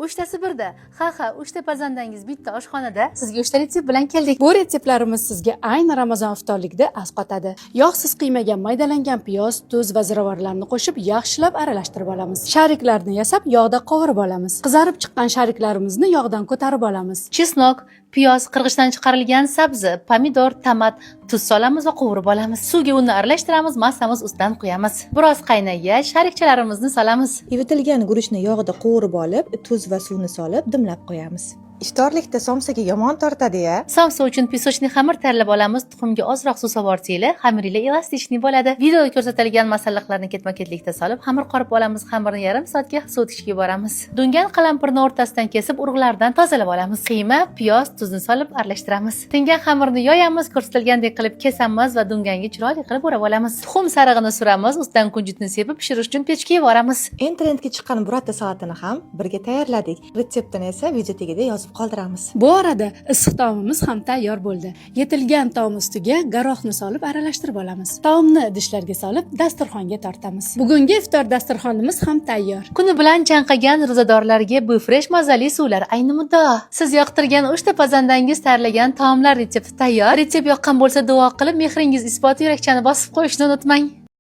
Uchtasi birda. Ha, uchta pazandangiz bitta oshxonada. Sizga uchta retsept bilan keldik. Bu retseptlarimiz sizga ayni Ramazon iftorligida asqotadi. Yog'siz qiymaga maydalangan piyoz, tuz va ziravorlarni qo'shib yaxshilab aralashtirib olamiz. Shariklarni yasab yog'da qovurib olamiz. Qizarib chiqqan shariklarimizni yog'dan ko'tarib olamiz. Чеснок, piyoz, qirg'ichdan chiqarilgan sabzi, pomidor, tomat, tuz solamiz va qovurib olamiz. Suvga unni aralashtiramiz, massamiz ustidan quyamiz. Biroz qaynagach, sharikchalarimizni solamiz. Ivitilgan guruchni yog'da qovurib olib, tuz va suvni solib dimlab qo'yamiz. Iftorlikda somsaga yomon tortadi-ya. Somsa uchun песочный xamir tayyorlab olamiz. Tuxumga ozroq suv sovorsanglar, xamiringlar эластичный bo'ladi. Videoda ko'rsatilgan masalliqlarni ketma-ketlikda solib, xamir qorib olamiz. Xamirni yarim soatga sovutishga yuboramiz. Dungan qalampirni o'rtasidan kesib, urug'laridan tozalab olamiz. Qiyma, piyoz, tuzni solib aralashtiramiz. Tingan xamirni yoyamiz, ko'rsatilgandek qilib kesamiz va dunganga chiroyli qilib o'rab olamiz. Tuxum sarig'ini suramiz, ustidan kunjutni sepib pishirish uchun pechga yuboramiz. Eng trendga chiqqan burrata salatini ham birga tayyorladik. Retseptini esa video tagida yozib qoldiramiz. Bu orada issiq taomimiz ham tayyor bo'ldi. Yetilgan taom ustiga garohni solib aralashtirib olamiz. Taomni idishlarga solib dasturxonga tortamiz. Bugungi iftor dasturxonimiz ham tayyor. Kuni bilan chanqagan ro'zadorlarga bu fresh mazali suvlar ayni muddao. Siz yoqtirgan uchta pazandangiz tayyorlagan taomlar retsepti tayyor. Retsept yoqqan bo'lsa, duo qilib, mehringiz isboti yurakchani bosib qo'yishni unutmang.